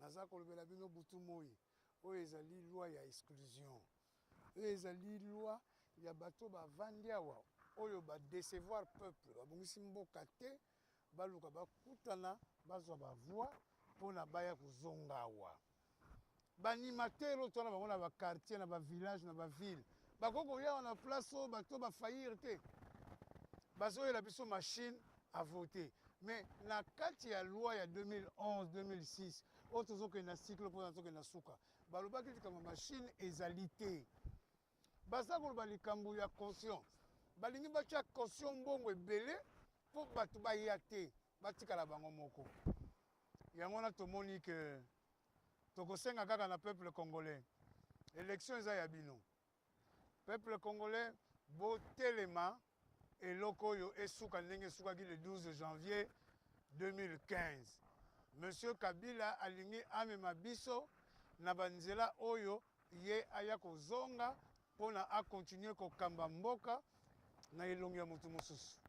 Naza kolobela bino butu moi. Oyo ezali loi ya exclusion. Oyo ezali loi ya bato bavandi awa oyo ba decevoir peuple, babongisi mboka te, baluka bakutana bazwa ba voix mpona baya kozonga awa. Ba animateurs oyo toza na bango na ba quartier, na ba village, na ba ville, bakoki koya na place oyo bato ba faillir te, bazoyela biso machine à voter. Mais na kati ya loi ya 2011 2006 oyo tozokende na cycle mpona tokende na suka, balobaki likambo machine ezali te. Baza koloba likambo ya caution, balingi batya caution mbongo ebele mpo bato baya te, batikala bango moko. Yango wana tomoni ke tokosenga kaka na peuple congolais, élection eza ya bino. Peuple congolais, botelema, eloko oyo esuka ndenge esukaki le 12 janvier 2015. Monsieur Kabila alingi amema biso na banzela oyo ye aya kozonga mpona akontinue kokamba mboka na elongi ya moto mosusu.